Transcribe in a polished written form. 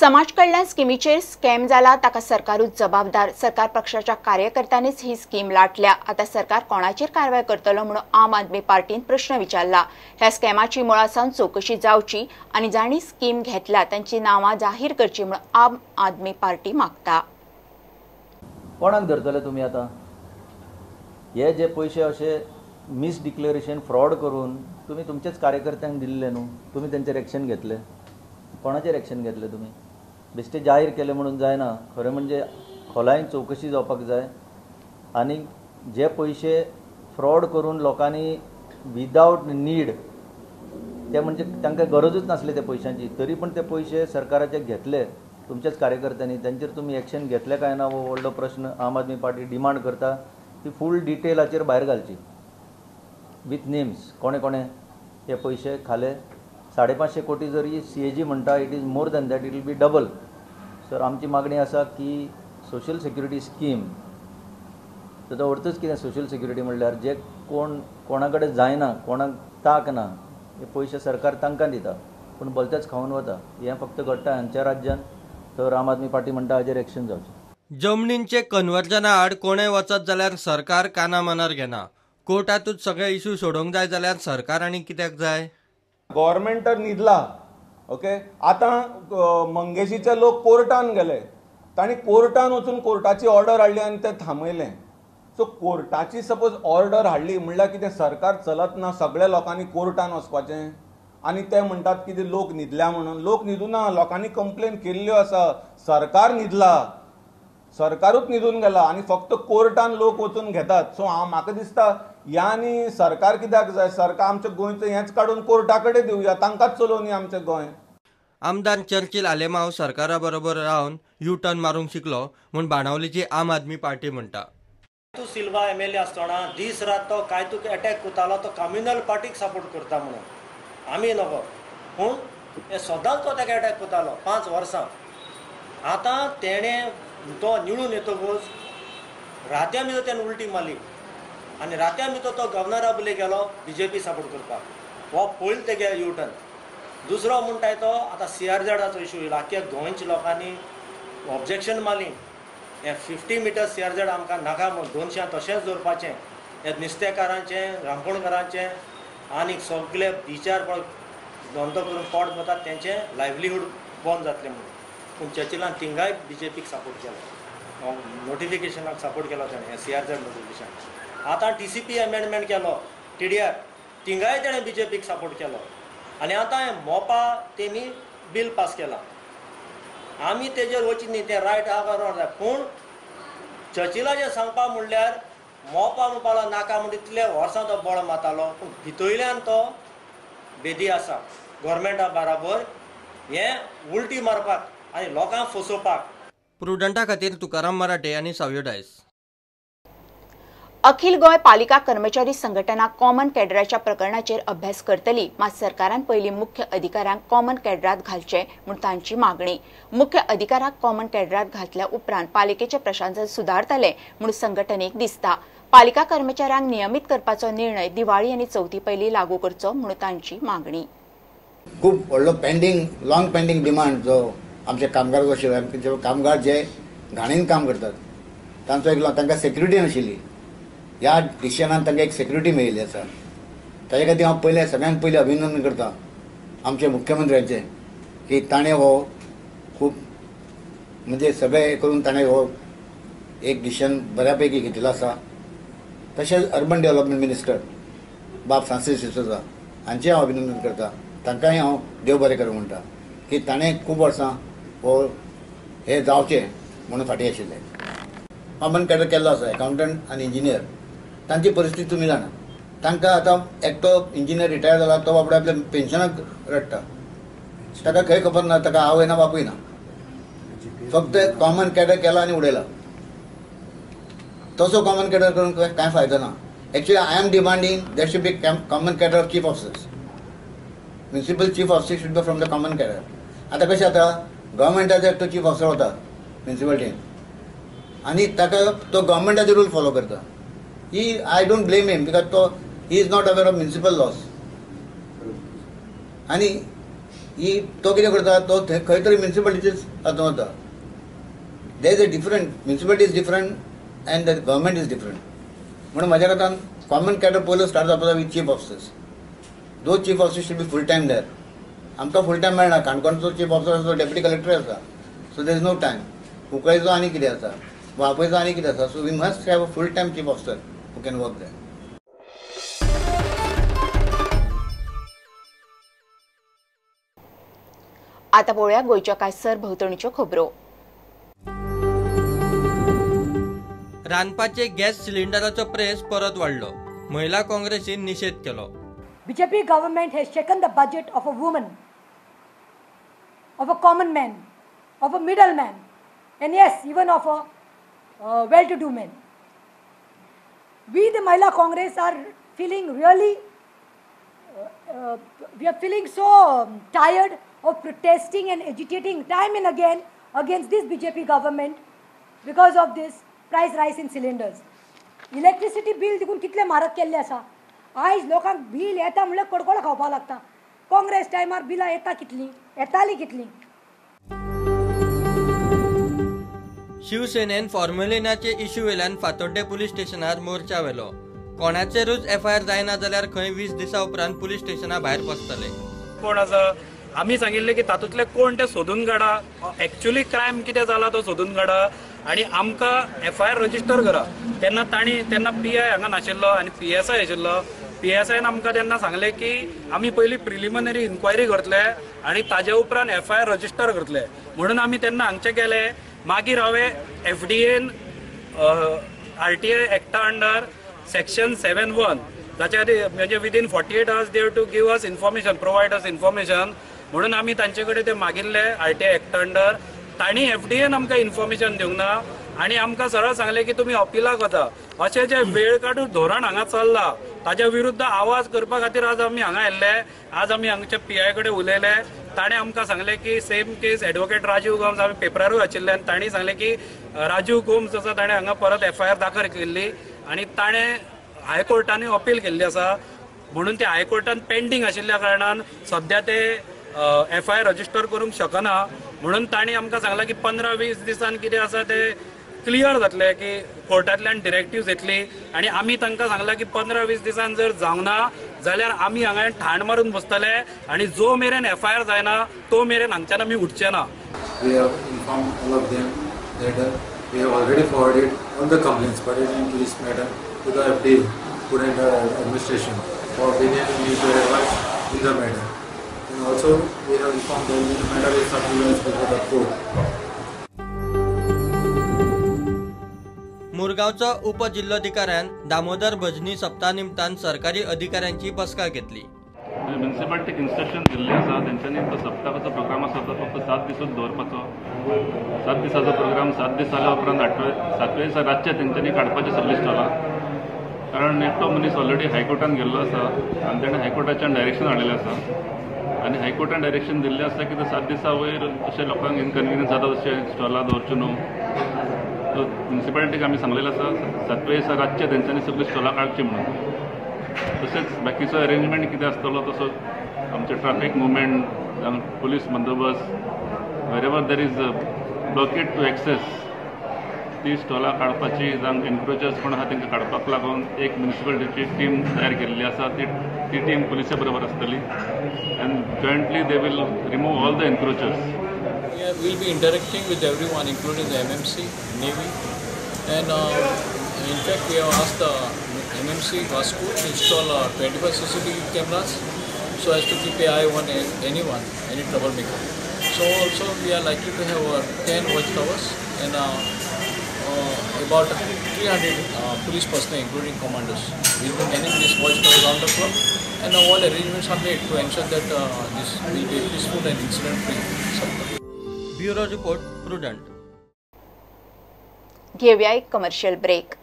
समाज कल्याण स्किमीचेर स्कॅम जाला ताका सरकारूच जबाबदार। सरकार पक्षाच्या कार्यकर्त्यांनीच ही स्कीम लाटल्या। आता सरकार कोणाचेर कारवाय करतलो म्हणून आम आदमी पार्टीन प्रश्न विचारला। ह्या स्कॅमाची मुळा सावन चौकशी जावची आनी जांणी स्कीम घेतल्या तांची नांवां जाहीर करची म्हणून आम आदमी पार्टी मागता। कोणाक धरतले तुमी आतां? हे जे पयशे अशे मिसडिक्लेरेशन फ्रॉड करून तुमी तुमचेच कार्यकर्त्यांक दिल्ले न्हू, तुमी तेंचेर एक्शन घेतले। कोणाचेर एक्शन घेतले तुमी? बेश्टे जाहीर केले म्हणून जायना, खरें म्हणजे खोलायेन चवकशी जावपाक जाय आनी जे पयशे फ्रॉड करून लोकांनी विदावट नीड, ते म्हणजे तांकां गरजूच नासली त्या पयशांची, तरी पण ते पयशे सरकाराचे घेतले तुमच्याच कार्यकर्त्यांनी, तांचेर तुमी एक्शन घेतले काय ना हो व्हडलो प्रश्न। आम आदमी पार्टी डिमांड करता ती फूल डिटेलाचेर भायर घालची विथ नेम्स, कोणे कोणे हे पयशे खाले। 550 कोटी जरी CAG म्हणटा, it is more than that, it will be double. Sir आमची मागणी आसा की सोशल सेक्युरिटी स्कीम, ताचो अर्थच कितें सोशल सेक्युरिटी म्हणल्यार जे कोण कोणा कडेन जायना, कोणाक ताक ना, हे पयशे सरकार तांकां दिता पूण भलतेच खावन वता। हें फक्त घडटा हांच्या राज्यान, तर आम आदमी पार्टी म्हणटा हाजेर एक्शन जावचें। जमनींचे कन्वर्जना आड कोणें वचत जाल्यार सरकार काना मनार घेना। कोर्टातूच सगळे इश्यू सोडोवंक जाय जाल्यार सरकार आनी कित्याक जाय? गव्हर्मेंट तर न्हिदला, ओके। आतां मंगेशीचे लोक कोर्टान गेले, तांणी कोर्टान वचून कोर्टाची ऑर्डर हाडली आनी ते थांबयलें। सो कोर्टाची सपोज ऑर्डर हाडली म्हणल्यार कितें सरकार चलत ना, सगळ्या लोकांनी कोर्टान वचपाचें? आनी ते म्हणटात कितें लोक न्हिदल्या म्हणून। लोक न्हिदूना, लोकांनी कंप्लेन केल्ल्यो आसा, सरकार न्हिदला, सरकारूच न्हिदून गेला आनी फक्त कोर्टान लोक वचून घेतात। सो हांव म्हाका दिसता ह्या आनी सरकार कित्याक जाय? सरकार आमच्या गोंयचें हेंच काडून कोर्टा कडेन दिवया, तांकांच चलोवनी आमचें गोंय। आमदार चर्चिल आलेमाव सरकारा बरोबर रावन यू टर्न मारूंक शिकलो म्हूण बाणावलीची आम आदमी पार्टी म्हणटा। तूं सिल्वा MLA आसतना दीस रात तो काय तुका अटॅक करतालो, तो कम्युनल पार्टीक सपोर्ट करता म्हणून आमी नको, पूण हे सदांच तो ताका अटॅक करतालो 5 वर्सां। आतां तेणें तो निवडून येतकूच रात्या भितर तेणें उलटी मारली आनी रात्या भितर तो गव्हर्नरा बले गेलो BJP support करपाक। हो पयलो तेगे यू टर्न। दुसरो म्हणटाय तो आतां CRZाचो इशू येयलो। आख्या गोंयच्या लोकांनी ऑब्जेक्शन मारली, हें 50 मिटर CRZ आमकां नाका म्हूण, 200 तशेंच दवरपाचें, हें नुस्तेकारांचें, रांपणकारांचें आनी सगळे बिचार धंदो करून पोट भरतात तेंचें लायवलीहूड बंद जातलें म्हणून। पूण चर्चिलान तिंगाय BJPक सपोर्ट केलो, नोटिफिकेशनाक सपोर्ट केलो तेणें, CRZ notification. आतां TCP amendment केलो, TDR, तिंगाय तेणें BJPक सपोर्ट केलो आनी आतां मोपा तेणी बील पास केला। आमी तेजेर वचीत न्ही, तें रायट आहा काय जाय, पूण चर्चिलाचें सांगपा म्हणल्यार मोपा म्हणपालो नाका म्हण इतले वर्सां तो बळ मारतालो, पूण भितरल्यान तो बेदी आसा गव्हर्मेंटा बराबर हें उलटी मारपाक आनी लोकांक फसोवपाक। प्रुडंटा खातीर तुकाराम मराठे आनी सावियो डायस। अखिल गोंय पालिका कर्मचारी संघटना कॉमन कॅडराच्या प्रकरणाचेर अभ्यास करतली, मात सरकारान पयलीं मुख्य अधिकाऱ्यांक कॉमन कॅडरात घालचे म्हूण तांची मागणी। मुख्य अधिकाऱ्याक कॉमन कॅडरात घातल्या उपरांत पालिकेचें प्रशासन सुदारतलें म्हूण संघटनेक दिसता। पालिका कर्मचाऱ्यांक नियमीत करपाचो निर्णय दिवाळी आनी चवथी पयलीं लागू करचो म्हूण तांची मागणी। खूब व्हडलो पेंडींग, लॉंग पेंडींग डिमांड जो आमचे कामगार आशिल्ले, कामगार जे घाणीन काम करतात तांचो एक तांकां सेक्युरिटी नाशिल्ली, ह्या डिसिशनान तांकां एक सेक्युरिटी मेळिल्ली आसा। ताजे खातीर हांव पयलें सगळ्यांत पयलीं अभिनंदन करता आमच्या मुख्यमंत्र्यांचें की ताणें हो खूब म्हणजे सगळें करून ताणें हो एक डिसिशन बऱ्या पैकी घेतिल्लो आसा। तशेंच अर्बन डेव्हलपमेंट मिनिस्टर बाब फ्रांसीस डिसोजा हांचें हांव अभिनंदन करता, तांकांय हांव देव बरें करूं म्हणटा की ताणें खूब वर्सां हो हें जावचें म्हणून फाटीं आशिल्लें। कॉमन कॅडर केल्लो आसा, एकावंटंट आनी इंजिनियर, तांची परिस्थिती तुमी जाणा। तांकां आतां एकटो इंजिनियर रिटायर जाला तो बाबडो आपल्या पेन्शनाक रडटा, ताका खंय खबर ना, ताका आवय ना बापूय ना, फक्त कॉमन कॅडर केला आनी उडयला। तसो कॉमन कॅडर करून कांय फायदो ना। Actually I am demanding that should be common cadre of chief officers, municipal chief officer should be from the common cadre. आतां कशें जाता, गव्हर्मेंटाचो एकटो चीफ ऑफिसर वता म्युनिसिपालिटीन आनी ताका तो गव्हर्मेंटाचे रूल फॉलो करता। He, I don't blame him because तो he is not aware of municipal laws. आनी ही तो कितें करता, तो खंय तरी म्युनिसिपालिटीच हातूंत वता. There is a different, municipality is different and the government is different. म्हणून म्हाज्या कोतान कॉमन कॅडर पयलो स्टार्ट जावपाक जाय with chief officers. Those chief officers should be full time there. आमकां फूल टायम मेळना. काणकोणचो चीफ ऑफिसर आसा तो डेप्युटी कलेक्टर आसा, so there is no time. कुंकळीचो आनी कितें आसा, वाळपयचो आनी कितें आसा. So we must have a full time chief officer who can work there. आतां पळोवया गोंयच्या कांय सरभोंवतणच्यो खबरो. रांदपाचे गॅस सिलिंडराचो प्रेस परत वाडलो. महिला काँग्रेसीन निशेध केलो. BJP government has shaken the budget of a woman, of a common man, of a middleman, and yes, even of a well-to-do man. We, the Mahila Congress, are feeling really, we are feeling so tired of protesting and agitating time and again against this BJP government because of this price rise in cylinders. Electricity bill देखून कितले म्हारग केल्ले आसा. आयज लोकांक bill येता म्हणल्यार कडकडो खावपाक लागता. काँग्रेस टायमार बिलां येता कितलीं, येतालीं कितलीं. शिवसेनेन फॉर्मेलिनाचे इश्यू वेल्यान फातोड्डें पुलीस स्टेशनार मोर्चा व्हेलो. कोणाचेरूच एफआयआर जायना जाल्यार खंय 20 दिसां उपरांत पुलीस स्टेशना भायर बसतले. कोण आसा आमी सांगिल्लें की तातूंतले कोण ते सोदून काडा, एक्चुअली क्रायम कितें जाला तो सोदून काडा आनी आमकां एफआयआर रजिस्टर करा. तेन्ना तांणी तेन्ना पीआय हांगा नाशिल्लो आनी पीएसआय आशिल्लो. पीएसआयन आमकां तेन्ना सांगलें की आमी पयलीं प्रिलिमिनरी इन्क्वायरी करतले आनी ताजे उपरांत एफआयआर रजिस्टर करतले. म्हणून आमी तेन्ना हांगचे गेले. मागीर हांवें एफडीएन आरटीआय एक्टा अंडर सेक्शन 7(1) ताच्या खातीर म्हणजे within 48 hours they have to give us information, provide us information. म्हणून आमी तांचे कडेन ते मागिल्ले आरटीआय एक्टा अंडर. तांणी एफडीएन आमकां इन्फॉर्मेशन दिवंक ना आनी आमकां सरळ सांगलें की तुमी अपिलाक वता. अशें जें वेळ काडून धोरण हांगा चल्लां ताच्या विरुद्ध आवाज करपा खातीर आज आमी हांगा आयिल्ले. आज आमी हांगच्या पीआय कडेन उलयले. ताणें आमकां सांगलें की same case advocate Rajiv Gomes आमी पेपरारूय आशिल्ले आनी तांणी सांगलें की राजीव गोम्स आसा ताणें हांगा परत एफआयआर दाखल केल्ली आनी ताणें हायकोर्टानूय अपील केल्ली आसा. म्हणून ते हायकोर्टान पेंडींग आशिल्ल्या कारणान सद्या ते एफआयआर रजिस्टर करूंक शकना. म्हणून तांणी आमकां सांगलां की 15-20 दिसान कितें आसा ते क्लियर जातले की कोर्टांतल्यान डिरेक्टिव्स येतली. आनी आमी तांकां सांगलां की 15-20 दिसान जर जावंक ना जाल्यार आमी हांगा ठाण मारून बसतले आनी जो मेरेन एफआयआर जायना तो मेरेन हांगच्यान आमी उठचे ना. We have informed all of them that we have already forwarded all the complaints pertaining to this matter to the FDA, Food and Drug Administration, for opinion and their advice in the matter. And also we have informed them that the matter is submitted before the court. मुरगांवचो उपजिल्होधिकाऱ्यान Damodar भजनी सप्ता निमतान सरकारी अधिकाऱ्यांची बसका घेतली. म्युनिसिपालिटीक instruction दिल्लें आसा तेंच्यांनी तो सप्तकाचो प्रोग्राम आसा तो फक्त 7 दिसूच दवरपाचो. 7 दिसाचो प्रोग्राम 7 दीस जाल्या उपरांत 8व्या दिसा रातचे तेंच्यांनी काडपाचे सगळीं स्टॉलां. कारण एकटो मनीस ऑलरेडी हायकोर्टान गेल्लो आसा आनी तेणें हायकोर्टाच्यान डायरेक्शन हाडलेलें आसा आनी हायकोर्टान डायरेक्शन दिल्लें आसा की 7 दिसां वयर अशें लोकांक इनकन्विनियन्स जाता तशें स्टॉलां दवरचें न्हू. सो म्युनिसिपालिटीक आमी सांगलेलें आसा 7व्या दिसा रातचे तेंच्यांनी सगळीं स्टॉलां काडचीं म्हणून. तशेंच बाकीचो अरेंजमेंट कितें आसतलो तसो आमचें ट्राफीक मुवमेंट, पुलीस बंदोबस्त, wherever there is a blockade to access ती स्टॉलां काडपाची, जावं एनक्रोचर्स कोण आसा तांकां काडपाक लागून एक म्युनिसिपालिटीची टीम तयार केल्ली आसा. ती टीम पुलिसे बरोबर आसतली and jointly they will remove all the encroachers. We will be interacting with everyone, including the MMC, Navy, and in fact we have asked the MMC Vasco to install 25 CCTV cameras so as to keep an eye on anyone, any troublemaker. So also we are likely to have 10 watchtowers and about 300 police personnel, including commanders. We will be manning these watchtowers round the clock, and all arrangements are made to ensure that this will be a peaceful and incident-free sector. Bureau report, Prudent. घेऊया एक commercial break.